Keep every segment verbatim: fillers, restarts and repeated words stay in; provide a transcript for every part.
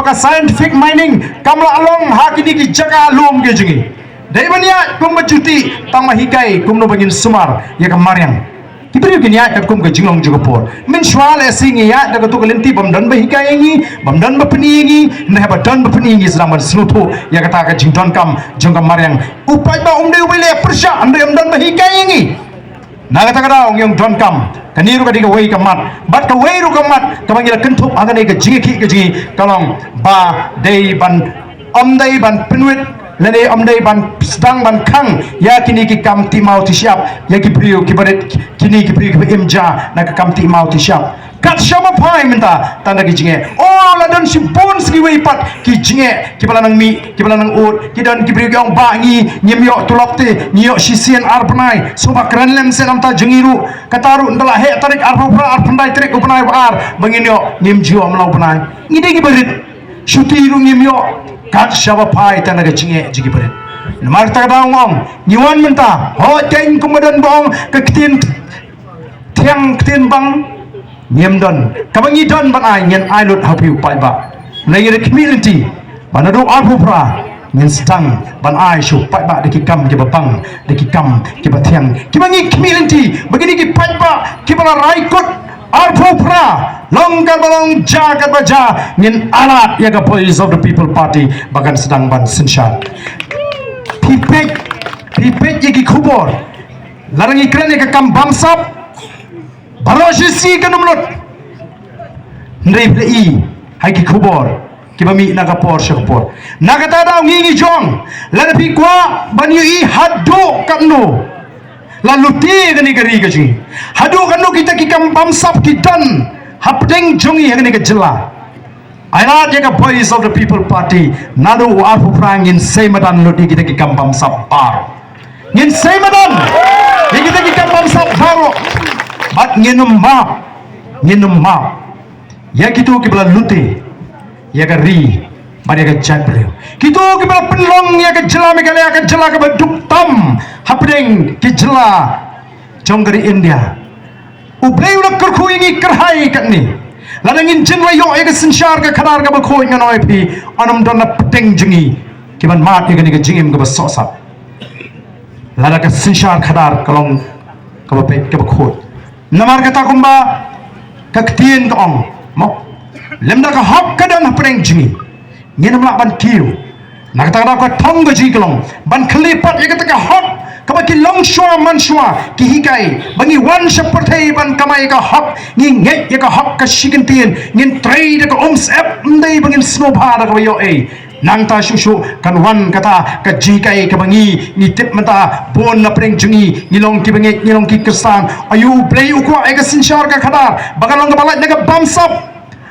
ka scientific mining kam lah long ha kine ki jaka lum ki jong ngi. Dei ban ïaid kum ba juti, tang ba hikai kumno ba ngin sumar ïa ka mariang. Ki briew kin ïaid katkum ka jinglong jong ka por. Mynshuwa lehse ngi ïaid da kato ka lynti bym don ba hikai ïa ngi, bym don ba pyni ïa ngi, hynrei haba don ba pyni ïa ngi sdang ban sngewthuh ïa kata ka jingdonkam jong ka mariang. U paidbah um dei uba leh pyrshah, hynrei um don ba hikai ïa ngi. Na kata ka daw ngi ong donkam, kane ruh ka dei kawei ka mat. Bad kawei ruh ka mat kaba ngi la kynthup ha kane ka jingïakhih ka jong ngi ka long ba dei ban, ym dei ban pynwit lane ym dei ban sdang ban khang ïa kine ki kam ti maw ti shyiap ïa ki briew kiba rit, kine ki briew kiba im ja na ka kam ti maw ti shyiap. Kat shaba phai mynta tang da ki jingeh. O, la don shibun sngi wei pat ki jingeh kiba la nang mih, kiba la nang ud, ki don ki briew ki ong ba ngi ngim ïoh tulop te, ngi ïoh shisien ar bnai. Sngewbha kren lem seh namar ta jong ngi ruh. Kata ruh ynda la heh tarik arphew phra, arphew khyndai tarik u bnai ba ar ba ngin ïoh, ngim ju ïoh mlaw bnai. Ngi dei kiba rit. Shuti ruh ngim ïoh. Kat shaba phai tang da ka jingeh jong kiba rit. Namar kata ka daw nga ong ngi wan mynta, hooid, kein kumba don ba ong ka ktien thiang ktien bang, ngim don. Kaba ngi don ban ai ngin ai lut ha phi u paidbah. Ngi da khmih lynti ba naduh arphew phra ngin sdang ban ai sha u paidbah da ki kam kiba bang, da ki kam kiba thiang, kiba ngi khmih lynti ba kine ki paidbah kiba la rai kut arphew phra, long kaba long, ja kaba ja, ngin ai lad ïa ka Voice of the People Party ba kan sdang ban synshar. Phi peit, phi peit ïa ki khubor, lada ngi kren ïa ka kam bamsap, baroh shi sngi kan ym lut. Hynrei phi la i ha ki khubor kiba mih na ka por sha ka por. Na kata daw ngi ngi jong, lada phi kwah ban ïohi haduh katno la lute kane ka ri ka jong ngi, haduh katno kita ki kam bamsap ki don hapdeng jong ngi ha kane ka jylla. Ai lad ïa ka Voice of the People Party, naduh u arphew phra ngin sei madan lut ïa kita ki kam bamsap baroh. Ngin sei madan ïa kita ki kam bamsap baroh. Bad ngin ym map, ngin ym map ïa kito kiba la lute ïa ka ri bad ïa ka jaitbynriew, kito kiba la pynlong ïa ka jylla Meghalaya ka jylla kaba duk tam hapdeng ki jylla jong ka ri India. U Blei u la kyrkhu ïa ngi kyrhai katne. Lada ngin jin la ïoh ïa ka synshar ka khadar kaba khuid, ngan ong ïa phi, yn ym don na pdeng jong ngi ki ban mad ïa kane ka jingim kaba sohsat. Lada ka synshar khadar ka long kaba peit kaba khuid. Namar kata kumba ka ktien ka ong, mo, lymda ka hok ka don hapdeng jong ngi, ngin ym lah ban kiew. Na kata ka daw ka thong ka jong ngi ka long ban khyllie pat ïa kata ka hok kaba ki longshuwa manshuwa ki hikai ba ngi wan sha pyrthei ban kamai ïa ka hok, ngi ngeit ïa ka hok ka shi kyntien, ngin trei da ka umsyep, ym dei ba ngin sngewbha da kaba ïoh ei. Nangta shuh shuh kan wan kata ka jinghikai kaba ngi ngi tip mynta bun na pdeng jong ngi, ngi long kiba ngeit, ngi long ki Khristan. Aïu U Blei u kwah ïa ka synshar ka khadar ba kan long kaba lait na ka bamsap?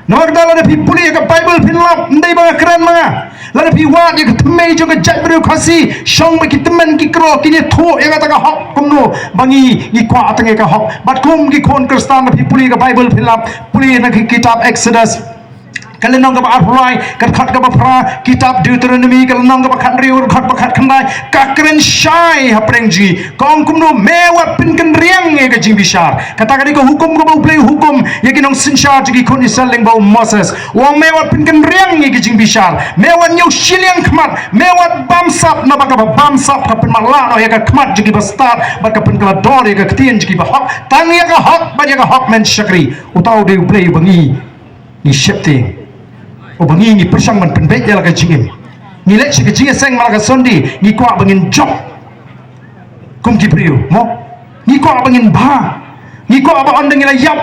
Namar kata lada phi pule ïa ka Baibl phin lap, ym dei ba nga kren ma nga. Lada phi wad ïa ka thymmei jong ka jaitbynriew Khasi, shong bad ki tymmen ki kro, kin ïathuh ïa kata ka hok kumno ba ngi ngi kwah tang ïa ka hok. Bad kum ki khun Khristan, lada phi pule ïa ka Baibl phin lap, pule na ki kitab Exodus, ka lynnong kaba arphew lai, ka dkhot kaba phra, kitab Deuteronomi, ka lynnong kaba khathynriew, ka dkhot ba khatkhyndai, ka kren shai hapdeng jong ngi. Ka ong kumno, me wat pynkynriang ïa ka jingbishar. Kata ka dei ka hukum kaba U Blei u hukum ïa ki nongsynshar jong ki khun Israel lyngba u Moses. U ong me wat pynkynriang ïa ka jingbishar. Me wat ñiew shiliang khmat. Me wat bamsap, naba kaba bamsap ka pynmatlah noh ïa ka khmat jong ki bastad bad ka pynkylla dor ïa ka ktien jong ki bahok. Tang ïa ka hok bad ïa ka hok men shakri. Uta u dei U Blei uba ngi ngi sheptieng, uba ngi ngi pyrshang ban pynbeit ïa la ka jingim. Ngi leit sha ka jingïaseng man la ka Sunday, ngi kwah ba ngin jop kum ki briew, mo? Ngi kwah ba ngin bha. Ngi kwah ba ynda ngi la ïap,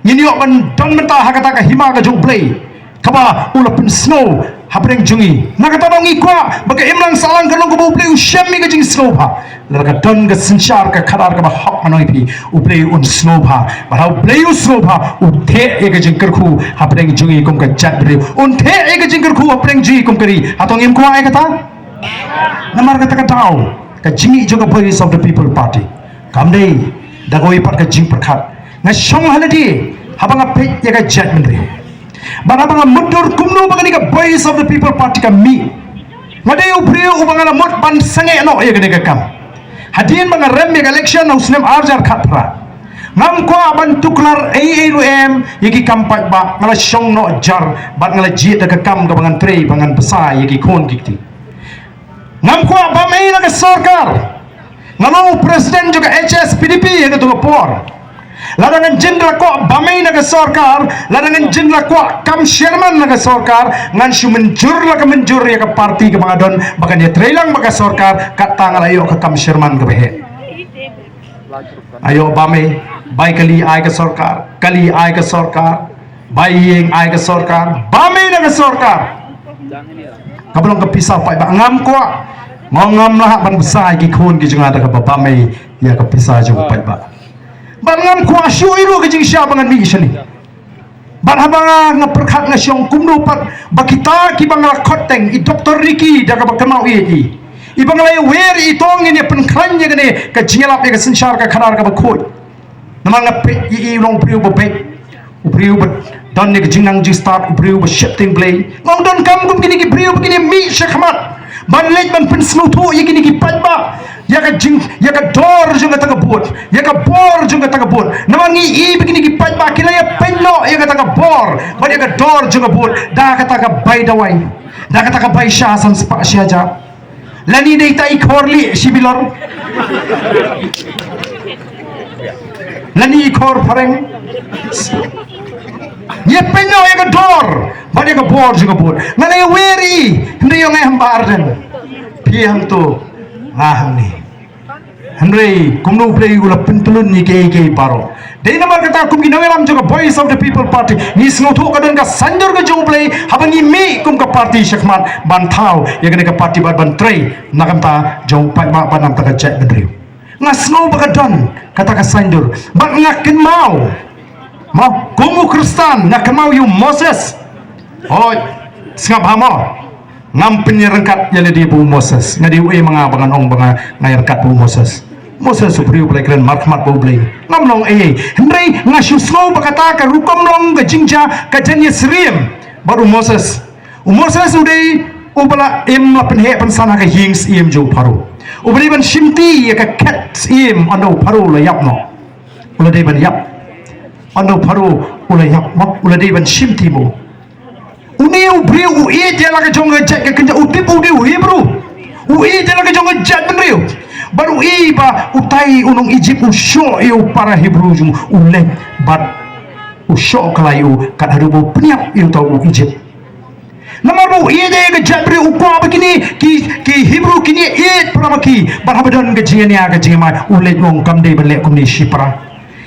ngin ïoh ban don mynta ha kata ka hima ka jong U Blei kaba u la pynsngew hapdeng jong ngi. Na kata daw ngi kwah ba ka imlang sahlang kan long kaba U Blei u shem ïa ka jingsngewbha. Lada ka don ka synshar ka khadar kaba hok, ngan ong ïa phi, U Blei un sngewbha. Bad ha U Blei u sngewbha, u theh ïa ka jingkyrkhu hapdeng jong ngi kum ka jaitbynriew. Un theh ïa ka jingkyrkhu hapdeng jong ngi kum ka ri. Hato ngim kwah ïa kata? Namar kata ka daw ka jingmih jong ka Voice of the People Party kam dei da kawei pat ka jingpyrkhat. Nga shong ha lade haba nga peit ïa ka jaitbynriew. Bad haba nga mutdur kumno ba kane ka Voice of the People Party ka mih, nga dei u briew uba nga la mut ban sangeh noh ïa kane ka kam. Hadien ba nga rem ïa ka election ha u snem ar hajar khatphra, Ngam kwah ban tuklar ei ei ruh em ïa ki kam paidbah, nga la shong noh jar bad nga la jied da ka kam kaba ngan trei ba ngan bsa ïa ki khun ki kti. Ngam kwah bam ei na ka sorkar. Nga long u president jong ka H S P D P ha kato ka por. Lada ngan jin la kwah bam ei na ka sorkar, lada ngan jin la kwah kam chairman na ka sorkar, ngan shu mynjur la ka mynjur ïa ka party kaba nga don ba kan ïatrei lang bad ka sorkar, kata nga la ïoh ka kam chairman kaba heh. Ayo bam ei, bai kali ai ka sorkar, kali ai ka sorkar, bai ïeng ai ka sorkar, bam ei na ka sorkar. Kaba long ka pisa paidbah ngam kwah, ngam lah ban bsa ïa ki khun ki jong nga da kaba bam ei ïa ka pisa jong paidbah. Bad ngam kwah shuh ei ruh ka jingshisha ba ngan mih shane. Bad haba nga, nga pyrkhat nga shong kumno pat ba kita kiba nga la khot teng, i Doctor Ricky da kaba kynmaw ïa i, i ba nga la ïawer i, to ngin ïa pynkhlaiñ ïa kane ka jingïalap ïa ka synshar ka khadar kaba khuid. Namar nga peit ïa i u long u briew ba beit, u briew ba don ïa ka jingnang jingstad, u briew ba sheptieng Blei. Nga ong donkam kum kine ki briew ba kin ïa mih shakhmat ban leit ban pynsngewthuh ïa kine ki paidbah ïa ka jing, ïa ka dor jong kata ka vote, ïa ka bor jong kata ka vote. Namar ngi i ba kine ki paidbah ki la ïa peit noh ïa kata ka bor bad ïa ka dor jong ka vote da kata ka bai dawai, da kata ka bai sha san spah shi hajar. Lane dei ta i khor lieh shi bilor, lane i khor phareng. Ïa peit noh ïa ka dor bad ïa ka bor jong ka vote. Nga la ïawer i, hynrei ïa nga, hamba Ardent, phi hangto, nga hangne. Hynrei kumno U Blei u la pyntlun ïa kiei kiei baroh. Dei namar kata kum ki nongïalam jong ka Voice of the People Party ngi sngewthuh ka don ka saiñdur ka jong U Blei haba ngi mih kum ka party shakhmat ban thaw ïa kane ka party bad ban trei na ka bynta jong u paidbah bad na ka bynta ka jaitbynriew. Nga sngew ba ka don kata ka saiñdur bad nga kynmaw, mo, kum u Khristan nga kynmaw ïa u Moses. Hooid, sngap ha mo. Ngam pynïaryngkat ïa lade bad u Moses. Nga dei uei ma nga ba ngan ong ba nga, nga ïaryngkat bad u Moses? Moses u briew ba la kren markhmat bad U Blei. Ngam long ei ei. Hynrei nga shu sngew ba kata ka rukom long ka jingjia ka jan ïasyriem bad u Moses. U Moses u dei uba la im, la pynheh pynsan ha ka ïing syiem jong u Pharaoh. Uba dei ban shimti ïa ka khet syiem ynda u Pharaoh u la ïap noh. U la dei ban ïap. Ynda u Pharaoh u la ïap noh, u la dei ban shimti mo. Une u briew u ïeit ïa la ka jong ka jait ka kynja, u tip u dei u Hebru. U ïeit ïa la ka jong ka jaitbynriew. Bad u ïeit ba utai u nong Egypt u shoh ïa u para Hebru jong u, u leit bad u shoh kylla ïa u kat haduh ba u pynïap ïa uta u Egypt. Namar ba u ïeit ïa ka jaitbynriew, u kwah ba kine ki, ki Hebru kin ïeit para ma ki. Bad haba don ka jingïania ka jingïamai, u leit, u ong kam dei ban leh kumne shipara.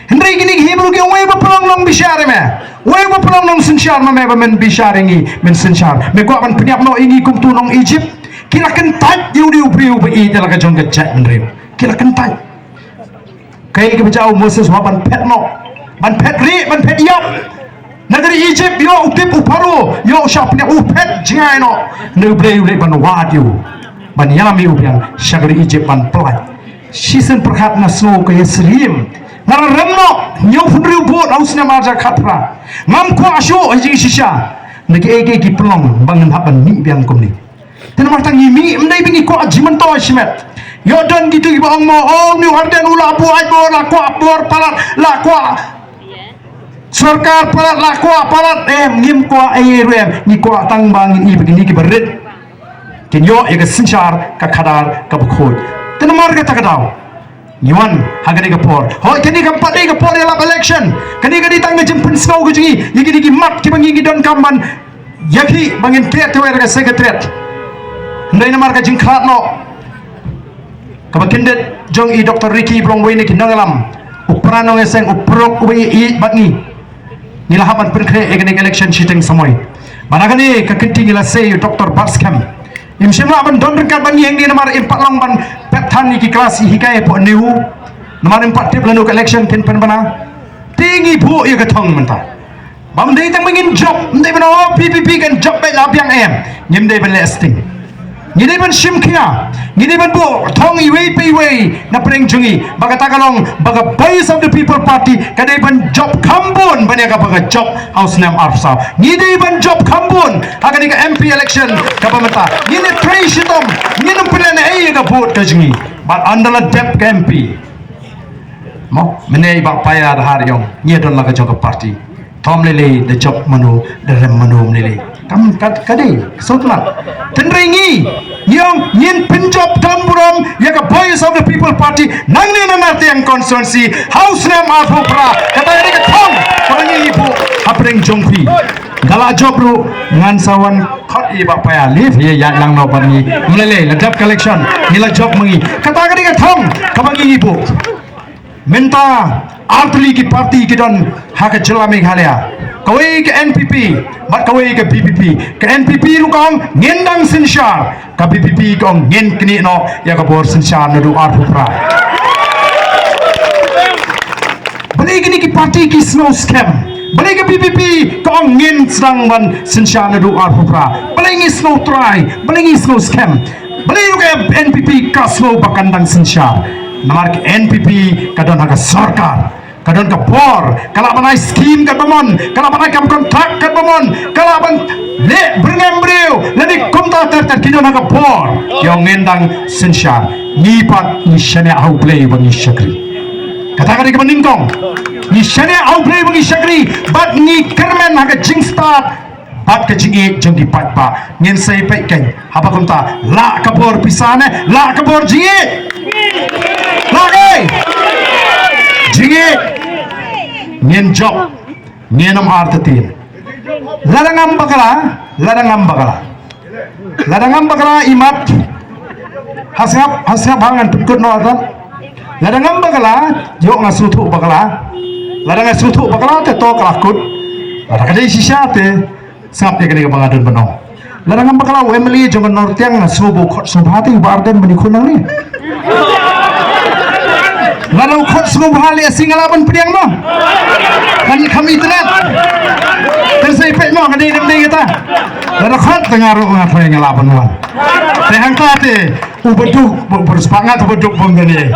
Hynrei kine ki Hebru ki ong, wei ba pynlong nongbishar ïa me, wei ba pynlong nongsynshar ma me ba men bishar ïa ngi, men synshar. Me kwah ban pynïap noh ïa ngi kum utu u nong Egypt? Ki la kyntait ïa une u briew ba ïeit ïa la ka jong ka jaitbynriew. Ki la kyntait. Kaei kaba jia? U Moses u hap ban phet noh, ban phet rieh, ban phet ïap. Na ka ri Egypt, ïoh u tip u Pharaoh, ïoh u shah pynïap, u phet jngai noh. Hynrei U Blei u leit ban wad ïa u, ban ïalam ïa u biang sha ka ri Egypt ban pyllait. Shisien pyrkhat, nga sngew ka ïasyriem. Nga la rem noh hynñiewphew hynriew vote ha u snem arhajar khatphra. Ngam kwah shuh ha jingshisha na kiei kiei ki pynlong ba ngin hap ban mih biang kumne. Te namar kata ngi mih, ym dei ba ngi kwah jingmyntoi shimet. Ïoh don kito kiba ong mo, oh, une u Ardent u la buaid bor, la kwah bor palat, la kwah sorkar palat, la kwah palat. Em, ngim kwah ei ei ruh em. Ngi kwah tang ba ngin ïohi ba kine kiba rit kin ïoh ïa ka synshar ka khadar kaba khuid. Te namar kata ka daw ngi wan ha kane ka por. Hooid, kane kam pat dei ka por ïalap election. Kane ka dei tang ka jingpynsngew ka jong ngi ïa kine ki mat kiba ngi, ngi donkam ban ïakhih ba ngin trei tyrwa da ka Secretariat. Hynrei namar ka jingkhlad noh kaba kyndit jong i Doctor Ricky, ba long uwei na ki nongïalam, u para nongïaseng, u paralok uba ïeit bad ngi, ngi la hap ban pynkhreh ïa kane ka election shiteng samoi. Bad ha kane ka kynti ngi la sei ïa u Doctor Batskhem. Im shym lah ban don ryngkat bad ngi hangne namar im pat long ban peit than ïa ki klas ïa hikai hapoh NEHU. Namar im pat tip lano ka election kin pynbna. Te ngi buh ïa ka thong mynta. Bym dei tang ba ngin jop, ym dei ban ong, oh, P P P kan jop beit, la biang, em. Ngim dei ban leh sting. Ngi dei ban shim khia, ngi dei ban buh thong iwei pa iwei na pdeng jong ngi. Ba kata ka long ba ka Voice of the People Party ka dei ban jop kham bun ban ïa kaba ka jop ha u snem arphew saw. Ngi dei ban jop kham bun ha kane ka M P election kaba mynta. Ngin ïatrei shitom, ngin ym pynlehnohei ïa ka vote ka jong ngi. Bad ynda la dep ka M P, Mo, mynne i Bah Paya da ha ïong, ngi don la ka jong ka party. Tom lele da jop mano, da rem mano mynne lele. Kam kat kade, sot la. Tynrai ngi, ngi ong, ngin pynjop don burom ïa ka Voice of the People Party, nangne na Nartiang constituency, ha u snem arphew phra, kata ïa ka thong, kaba ngi ibu, hapdeng jong phi. Nga la jop ruh, ngan sa wan khot i Bah Paya, lip ïa ïa lang no ban ngi. Mynne lele, la dap ka election, ngi la jop ma ngi. Kata kade ka thong, kaba ngi ibu. Mynta artylli ki party ki don ha ka jylla Meghalaya. Kawei ka N P P, bad kawei ka V P P. Ka N P P ruh ka ong ngin dang synshar. Ka V P P ka ong ngin knieh noh ïa ka bor synshar naduh arphew phra. Balei kine ki party ki sngewskhem? Balei ka V P P ka ong ngin sdang ban synshar naduh arphew phra? Balei ngi sngewtrai? Balei ngi sngewskhem? Balei ruh ka N P P ka sngew ba kan dang synshar? Namar ka N P P ka don ha ka sorkar, ka don ka bor, ka lah ban ai skim katba mon, ka lah ban ai kam kontrak katba mon, ka lah ban leh byrngem briew, lane kumta ter ter ki don ha ka bor. Ïa ngin dang synshar, ngi pat ngi shaniah ha U Blei ba ngi shakri. Kata ka dei kaba nyngkong. Ngi shaniah ha U Blei ba ngi shakri, bad ngi kyrmen ha ka jingstad bad ka jingïeit jong ki paidbah. Ngin sa ïa peit kein, haba kumta, lah ka bor pisa ne, lah ka bor jingïeit. Lah ei. Jingïeit. Ngin jop. Ngin ym artatien. Lada ngam bakla, lada ngam bakla. Lada ngam bakla i mat. Ha sngap, ha sngap ha ngan pynkut noh atan. Lada ngam bakla, ïoh nga sngewthuh bakla. Lada nga sngewthuh bakla te to ka la kut. Lada ka dei shisha te sngap ïa kane kaba nga don ban ong. Lada ngam bakla u M L A jong ka North Tiang nga sngew ba u khot sngewbha te u Bah Ardent ban ïakhun nangne. Lada u khot sngewbha lehse nga lah ban pdiang mo. Kan kham internet. Kan sa ïa peit mo ka dei ne ym dei kata. Lada khot te nga ruh nga tharai nga lah ban wan. Te hangta te u baduk ba u pyrspah nga te baduk bym dane.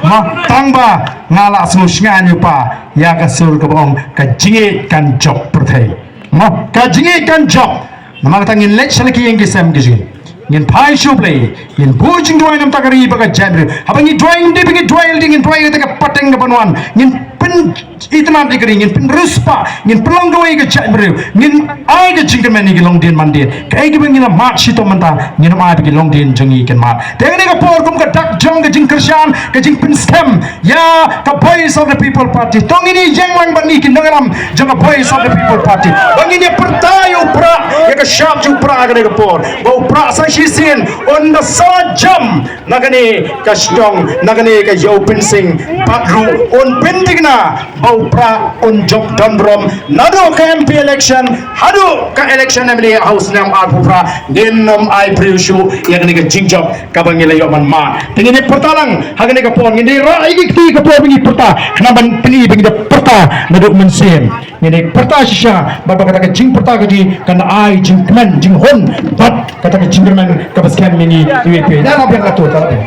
Mo tang ba nga lah sngewsynei ïa u pa ïa ka sur kaba ong ka jingïeit kan jop pyrthei. Mo ka jingïeit kan jop. Namar kata ngin leit sha la ki ïing ki sem ki jingïeit. Ngin phai sha U Blei, ngin buh jingduwai na ka bynta ka ri bad ka jaitbynriew. Haba ngi duwai ngim dei ba ngi duwai lade, ngin duwai kata ka pateng kaban wan. Ngin pyn itynnad ïa ka ri, ngin pynriewspah, ngin pynlong kawei ka jaitbynriew, ngin ai ka jingkyrmen ïa ki longdien mandien. Kaei kaba ngi la mad shitom mynta, ngin ym ai ba ki longdien jong ngi kin mad. Te kane ka por kum ka dak jong ka jingkyrshan, ka jingpynskhem ïa ka Voice of the People Party. To ngin ïeng lang bad ngi ki nongïalam jong ka Voice of the People Party, ba ngin ïa pyrta ïa u Prah, ïa ka shap jong u Prah ha kane ka por, ba u Prah sa shisien un da sa jam na kane ka shnong, na kane ka Ïew Pynsing, bad ruh un pynthikna ba u Prah un jop don burom naduh ka M P election haduh ka election M L A ha u snem arphew phra. Ngin ym ai briew shuh ïa kane ka jingjop kaba ngi la ïoh ban mad. Te ngin ïa pyrta lang ha kane ka por, ngin ïa rah ïa ki kti ka por ba ngi pyrta, khnang ban pyni ba ngi da pyrta naduh mynsiem. Ngin ïa pyrta shisha bad ba kata ka jingpyrta ka jong ngi kan ai jingkmen jinghun bad kata ka jingkyrmen kaba skhem ïa ngi iwei pa iwei. Ïa la biang ka tur, ïa la biang.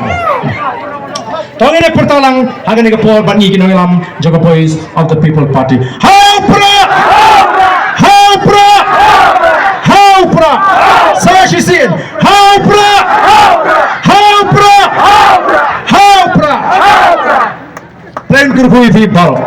To ngin ïa pyrta lang ha kane ka por bad ngi ki nongïalam jong ka Voice of the People Party. Ha u Prah! Ha u Prah! Ha u Prah! Sa shisien! Ha u Prah! Ha u Prah! Ha u Prah! Plain Kurkhu ïa phi baroh.